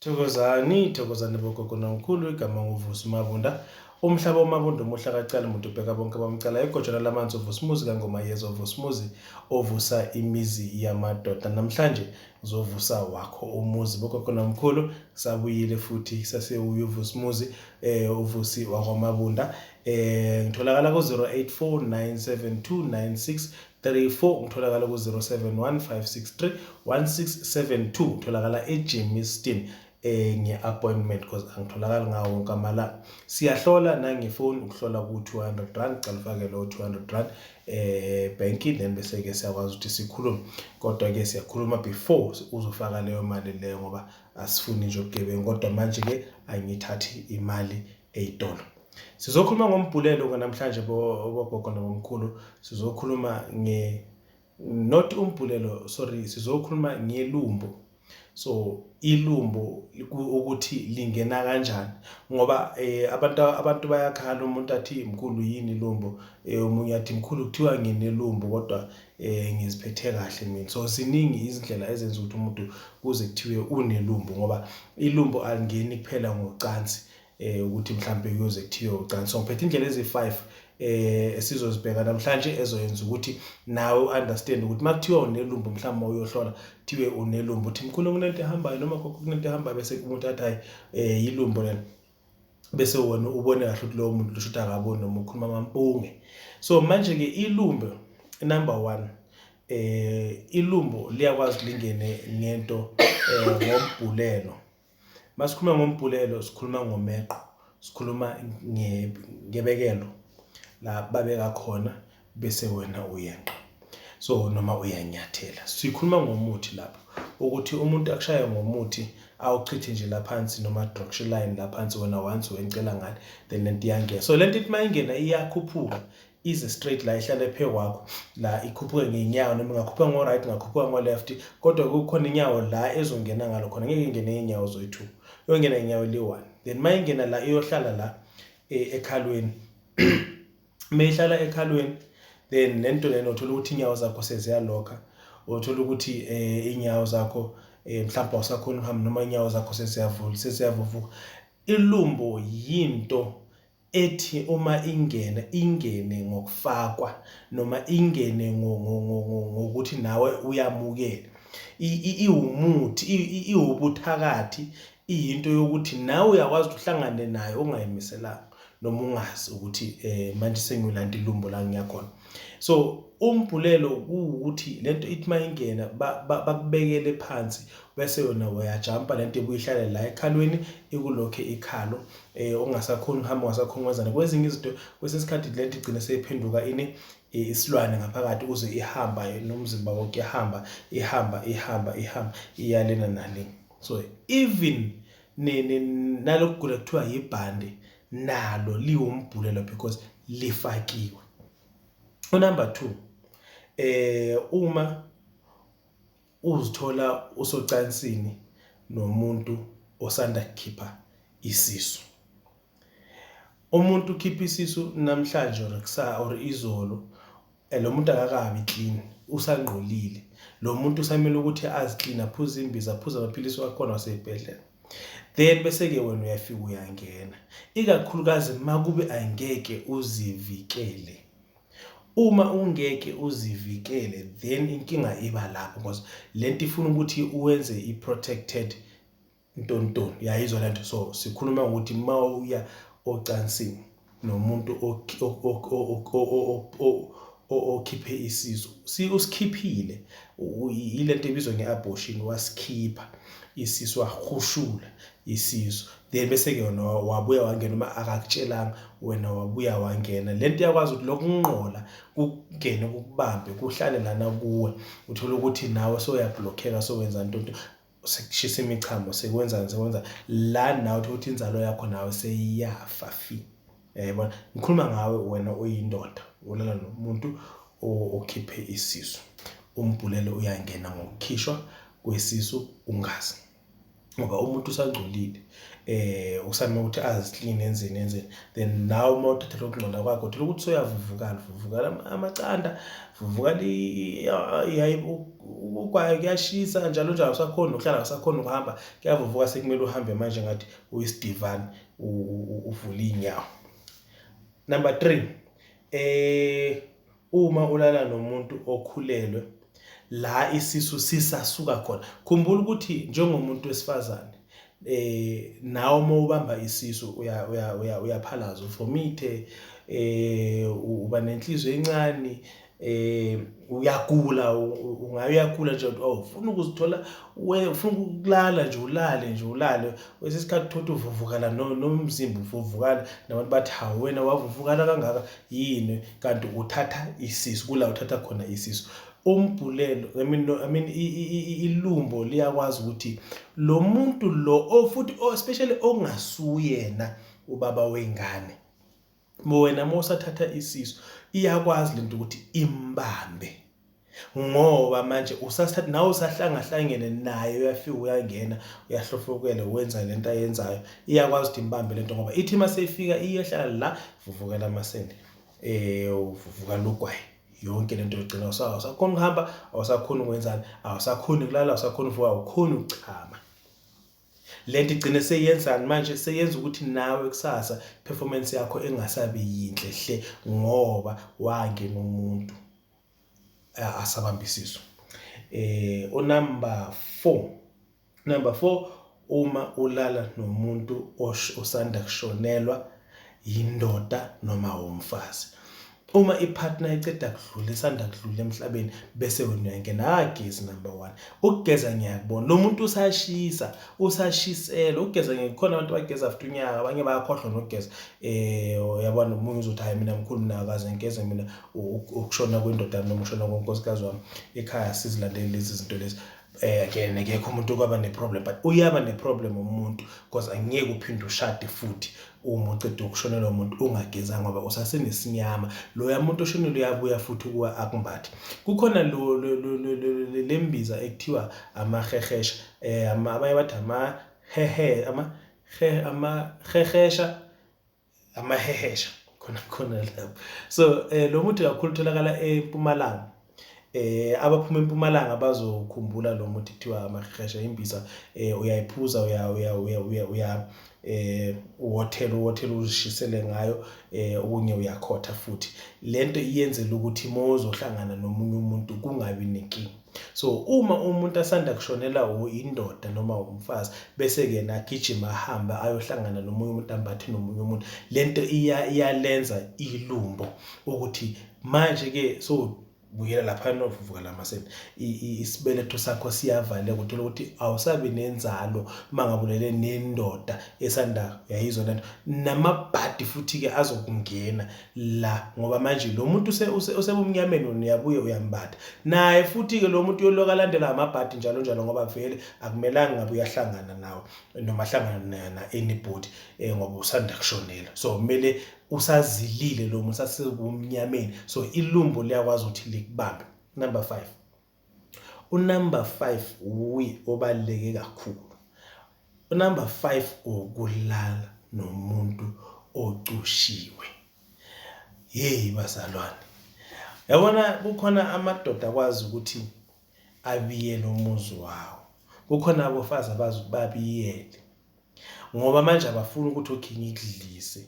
Thokozani, thokozani bogogo nomkhulu, igama nguVusi Mabunda. Umhlaba uMabunda umuhla kacala umuntu ubheka bonke abamcala egojana lamanzi uVusimuzi kaNgoma yezwa uVusimuzi ovusa imizi yamadoda. Namhlanje ngizovusa wakho umuzi bogogo nomkhulu sabuyile futhi sasewuye uVusimuzi uVusi wakwaMabunda. Ngitholakala ku 08497296 34 ngitholakala ku-071 563 1672 ngitholakala eGermiston nge-appointment because angitholakali ngawo wonke amalanga. Siyahlola nangefoni, ukuhlola ku-200 rand, cala ufake lowo 200 rand banking, then bese-ke siyakwazi ukuthi sikhulume, kodwa-ke siyakhuluma before uzofaka leyo mali leyo ngoba asifuni nje ubugebengu, kodwa manje-ke angiyithathi imali ey'tolo. Sizokhuluma ngombhulelo-ke namhlanje bogogo nabomkhulu, sizokhuluma nge not umbhulelo, sorry, sizokhuluma ngelumbo. So ilumbo ukuthi lingena kanjani, ngoba abantu bayakhala, umuntu athi mkhulu yini ilumbo, omunye athi mkhulu kuthiwa nginelumbo kodwa ngiziphethe kahle mina. So ziningi izindlela ezenza ukuthi umuntu kuze kuthiwe unelumbo, ngoba ilumbo alingeni kuphela ngocansi, ukuthi mhlambe kuyoze kuthiwe ucansi. So ngiphethe indlela ezi-5 esizozibheka namhlanje ezoyenza ukuthi nawe u-understand ukuthi makuthiwa unelumbo, mhlawumbe uyohlola kuthiwe unelumbo, uthi mkhulu kunento ehambayo noma gogo kunento ehambayo, bese umuntu athi hayi yilumbo lelo, bese wena ubone kahle ukuthi lowo muntu lusho ukuthi akaboni noma ukhuluma amampunge. So manje-ke ilumbo number 1, ilumbo liyakwazi lingene ngento ngombhulelo. Masikhuluma ngombhulelo sikhuluma ngomeqo, sikhuluma ngebekelo la babeka khona bese wena uyenqa, so noma uyanyathela. Sikhuluma ngomuthi lapho ukuthi umuntu akushaye ngomuthi awuchithe nje la phansi noma direction line la phansi, wena once wencela ngale then lento iyangena. So lento ithi mayingena iyakhuphuka ize straight la ihlale phe kwakho la, ikhuphuke ngenyawo noma ingakhuphuka ngo right, ingakhuphuka ngo left, kodwa kukhona inyawo la ezongena ngalo khona, ngeke ingene ngenyawo zoyi-2, iyongena ngenyawo eli-1. Then mayingena la iyohlala la ekhalweni, mayihlala ekhalweni then lento lena uthola ukuthi inyawo zakho seziyalokha, uthola ukuthi inyawo zakho mhlawumbe awusakhoni ukuhamba noma inyawo zakho seziyavula seziyavuvuka. Ilumbo yinto ethi uma ingena ingene ngokufakwa noma ingene ngokuthi nawe uyamukela, iwumuthi, iwubuthakathi, iyinto yokuthi nawe uyakwazi ukuthi uhlangane nayo ungayimiselanga noma ungazi ukuthi manje sengiyolanda ilumbo la ngiyakhona. So umbhulelo kuwukuthi lento ithi mayingena bakubekele phansi bese yona uyajampa lento ibuye ihlale la ekhalweni ikulokhe ikhalo, ungasakhoni ukuhamba, ungasakhoni ukwenzana kwezinye izinto. Kwesinye isikhathi lento igcine seyiphenduka ini isilwane ngaphakathi, uze ihamba nomzimba wonke, ihamba ihamba ihamba ihamba iyalena nale. So even nalokugula kuthiwa yibhande nalo liwumbhulelo because lifakiwe. Unumber 2, uma uzithola usocansini nomuntu osanda kukhipha isisu, umuntu ukhipha isisu namhlanje or kusa or izolo, lo muntu akakabi clean, usangqolile lo muntu, usamele ukuthi aziclean, aphuze imbiza, aphuze amaphilisi wakhona wasey'bhedlela, then bese-ke wena uyafika uyangena, ikakhulukazi makube angeke uzivikele. Uma ungeke uzivikele then inkinga iba lapho, because lento ifuna ukuthi uwenze i-protected ntontoni, uyayizwa lento. So sikhuluma ngokuthi uma uya ocansini nomuntu okhiphe isisu, usikhiphile, ilento ebizwa nge-abortion, wasikhipha isisu, wahushula isisu, then bese-ke wena wabuya wangena, uma akakutshelanga wena wabuya wangena, lento iyakwazi ukuthi lokunqola kungene kukubambe kuhlale lana kuwe, uthole ukuthi nawe sowuyablockeka, sowenza ntonto, sekushisa imichamo, sekwenzani sekwenza la, nawe uthole ukuthi inzalo yakho nawe seyiyafa fi. Yayibona, ngikhuluma ngawe wena oyindoda ulala nomuntu okhiphe isisu, umbhulelo uyangena ngokukhishwa kwesisu ungazi. Ngoba umuntu usangcolile usame ukuthi azikline, enzeni enzeni, then nawe uma uthatha lokhu kungcola kwakho, uthola ukuthi soyavuvukala, vuvukala amacanda, vuvukala ugwayi, kuyashisa njalo njalo, awusakhoni nokuhlala, awusakhoni ukuhamba, kuyavuvuka, sekumele uhambe manje ngathi uyisidivani, uvule iy'nyawo. Number 3, uma ulala nomuntu okhulelwe la isisu sisasuka khona, khumbula ukuthi njengomuntu wesifazane nawe uma ubamba isisu uya uya uya uyaphalaza, uvomithe, uba nenhliziyo encane, uyagula, ungaye uyagula nje, awufuni ukuzithola, ufuna ukulala nje, ulale nje, ulale. Kwesinye isikhathi uthole ukuthi uvuvukala nomzimba uvuvukala, nabantu bathi, hawu wena wavuvukala kangaka yini, kanti uthatha isisu, kula uthatha khona isisu. Umbhulelo, I mean, no, I mean ilumbo liyakwazi ukuthi lo muntu lo, futhi especially ongasuyena ubaba wengane, wena uma usathatha isisu, iyakwazi lento ukuthi imbambe, ngoba manje usathatha nawe, usahlangahlangene naye, uyafika uyangena, uyahlofokela, wenza lento ayenzayo, iyakwazi ukuthi imbambe lento, ngoba ithi uma seyifika iyehlala la, vuvukela amasende, uvuvuka lugwayi, yonke lento, igcina awusakhona ukuhamba, awusakhoni ukwenzani, awusakhoni ukulala, awusakhoni ukuvuka, awukhoni ukuchama. Lento igcine seyenzani manje? Seyenza ukuthi nawe kusasa performance yakho engasabi yinhle hle, ngoba wangena umuntu asabamba isisu. Unumber 4, number 4, uma ulala nomuntu osanda kushonelwa yindoda noma umfazi, uma ipartner iceda kudlula, isanda kudlula emhlabeni, bese wena uyangena, agezi. Number 1, ukugeza ngiyakubona lo muntu usashisa, usashisela ukugeza. Ngikhona abantu bageza after unyaka, abanye bayakhohlwa nokugeza. Uyabona, omunye uzothi, hayi mina mkhulu, mina akaze ngigeze mina ukushona kwendoda noma ukushona konkosikazi wami, ekhaya sizilandele lezi zinto lezi. Again, akekho umuntu okwaba ne-problem, but uyaba ne-problem umuntu, because angeke uphinde ushade futhi uma uceda ukushonelwa umuntu ungagezanga, ngoba usasenesinyama, loya muntu oshonile uyabuya futhi ukuwa akumbathe. Kukhona lo lembiza ekuthiwa amahehesha, abanye bathi amahehe, amahehesha, amahehesha, khona khona lapho. So lo muthi kakhulu utholakala eMpumalanga. Abaphuma eMpumalanga bazokhumbula lo muthi kuthiwa amahehesha, imbiza, uyayiphuza, uya uya uya uya uya uwothela, uwothela, uzishisele ngayo, okunye uyakhotha futhi. Lento iyenzela ukuthi uma uzohlangana nomunye umuntu kungabi nenkinga. So uma umuntu asanda kushonela indoda noma umfazi, bese-ke yena agijima ahambe ayohlangana nomunye umuntu, ambathe nomunye umuntu, lento iyalenza ilumbo ukuthi manje-ke so buyela laphana, uvuvuka lamasende, isibeletho sakho siyavaleka, uthola ukuthi awusabi nenzalo uma ngabe ulele nendoda esanda, uyayizwa lento, namabhadi futhi-ke azokungena la, ngoba manje lo muntu usebumnyameni, uyabuye uyambatha naye futhi-ke lo muntu uyoloku alandela amabhadi njalo njalo, ngoba vele akumelanga ngabe uyahlangana nawe noma ahlangana na anybody, ngoba usanda kushonela, so kumele usazilile lo muntu, usasebumnyameni, so ilumbo liyakwazi ukuthi likubambe. Number 5, unumber 5 uye obaluleke kakhulu. Unumber 5, ukulala nomuntu ocushiwe. Hey bazalwane, yabona kukhona amadoda akwazi ukuthi abiyele umuzi wawo, kukhona abafazi abazi ukuthi babiyele, ngoba manje abafuni ukuthi okay ngikudlise,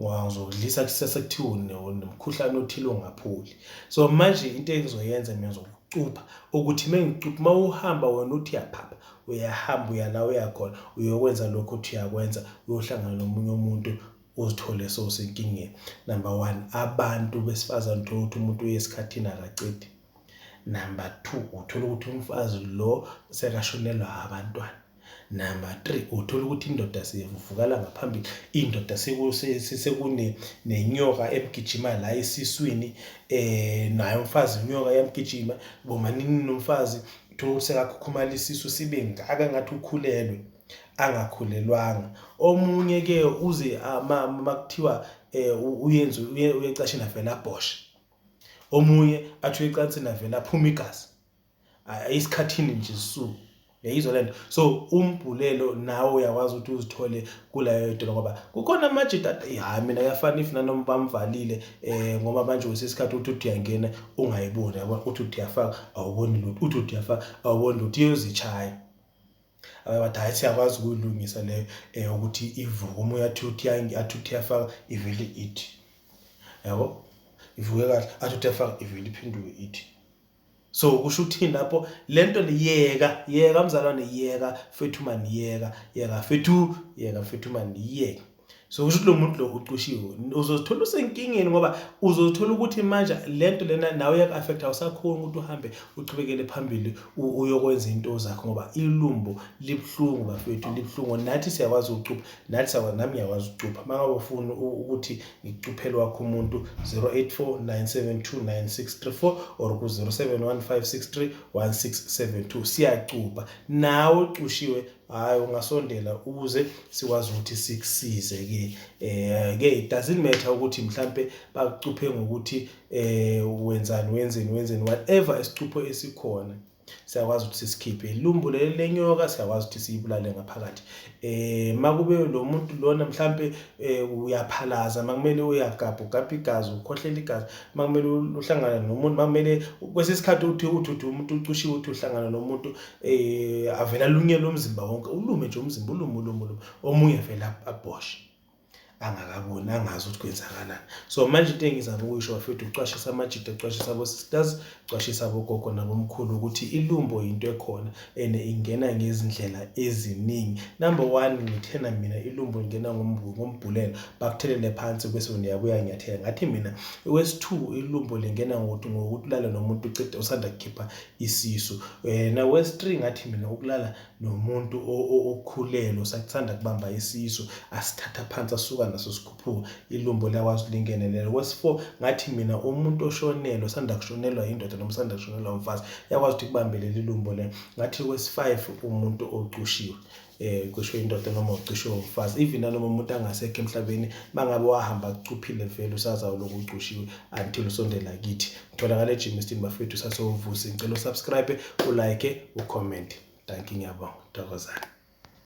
ngoba ngizokudlisa kusese kuthiwa unomkhuhlane othile ongapholi. So manje into engizoyenza mina, ngizokucupha, ukuthi uma ngicupha, uma uhamba wena uthi uyaphapha, uyahamba, uya la uyakhona, uyokwenza lokho othi uyakwenza, uyohlangana nomunye umuntu, uzithole sewusenkingeni. Number 1, abantu besifazane, uthola ukuthi umuntu uye esikhathini akacedi. Number 2, uthola ukuthi umfazi lo sekashonelwa abantwana. Number 3, uthola ukuthi indoda siyevuvukala ngaphambili, indoda sekune nenyoka emgijima la esiswini, naye umfazi inyoka yamgijima bomanini nomfazi, uthola ukuthi sekakhukhumala isisu sibe ngaka ngathi ukhulelwe, angakhulelwanga. Omunye ke uze makuthiwa uyenze uyecashini avela abhoshe, omunye athi uyecansini avela aphuma igazi, isikhathini nje sisuku. Yayizwa lento. So umbhulelo nawe uyakwazi ukuthi uzithole kulayo yodwa ngoba kukhona amajita, hayi mina kuyafana if nanoma bamvalile ngoba manje kwesikhathi uthi uthi uyangena ungayiboni, yabo, uthi uthi uyafaka awuboni lutho, uthi uthi uyafaka awuboni lutho, iyozichaya. Abathi hayi, siyakwazi ukuyilungisa leyo, ukuthi ivuke uma uyathi uthi athi uthi uyafaka ivele ithi, yabo, ivuke kahle, athi uthi uyafaka ivele iphenduke ithi. So kusho ukuthini lapho lento liyeka yeka mzalwane, yeka fethu man, yeka yeka fethu, yeka fethu man, yeka. So kusho ukuthi lo muntu lo ucushiwe, uzozithola usenkingeni ngoba uzothola ukuthi manje lento lena nawe iyaku-affect, awusakhoni ukuthi uhambe uchubekele phambili uyokwenza into zakho ngoba ilumbo libuhlungu bafethu, libuhlungu. Nathi siyakwazi ukucupha, nathi siyakwazi, nami ngiyakwazi ukucupha. Uma ngabe ufuna ukuthi ngikucuphele wakho umuntu, 084 972 9634 or ku 071 563 1672, siyacupha. Nawe ucushiwe, hayi, ungasondela ukuze sikwazi ukuthi sikusize ke. Ke it doesn't matter ukuthi mhlambe bakucuphe ngokuthi wenzani, wenzeni, wenzeni, whatever isicupho esikhona siyakwazi ukuthi sisikhiphe. Ilumbo leli lenyoka siyakwazi ukuthi siyibulale ngaphakathi. Makube lo muntu lona mhlambe uyaphalaza, makumele uyagabha, ugabha igazi, ukhohlela igazi, makumele uhlangane nomuntu, makumele kwesinye isikhathi uthi umuntu ucushiwe, uthi uhlangana nomuntu avela lunyelwe umzimba wonke, ulume nje umzimba, ulume ulume ulume, omunye vele abhoshe angakaboni, angazi ukuthi kwenzakalani. So manje into engizama ukuyisho bafethu, ucwashisa amajita, ucwashisa abo-sisters, ucwashisa abogogo nabomkhulu ukuthi ilumbo into ekhona and ingena ngezindlela eziningi. Number one, ngithena mina ilumbo lingena ngombhulelo, bakuthelele phansi bese uyabuya ngiyathela. Ngathi mina wesi-two, ilumbo lingena ngokuthi ulale nomuntu ucede usanda kukhipha isisu. Na wesi-three, ngathi mina ukulala nomuntu okhulelwe usathanda kubamba isisu, asithatha phansi asuka naso sikhuphuka, ilumbo liyakwazi ukuthi lingenelele. Wesi-four, ngathi mina umuntu oshonelwe, osanda kushonelwa indoda noma osanda kushonelwa umfazi, uyakwazi ukuthi kubambelele ilumbo lelo. Ngathi wesi-five, umuntu ocushiwe, kusho indoda noma ucishwe umfazi, even nanoma umuntu angasekho emhlabeni, mangabe wahamba akucuphile vele usazawulokhu ucushiwe until usondela kithi. Ngitholakala eGermiston bafethu, sasowuvusi. Ngicela usubscribe, ulike, ucomment. Dankie, ngiyabonga, thokozani.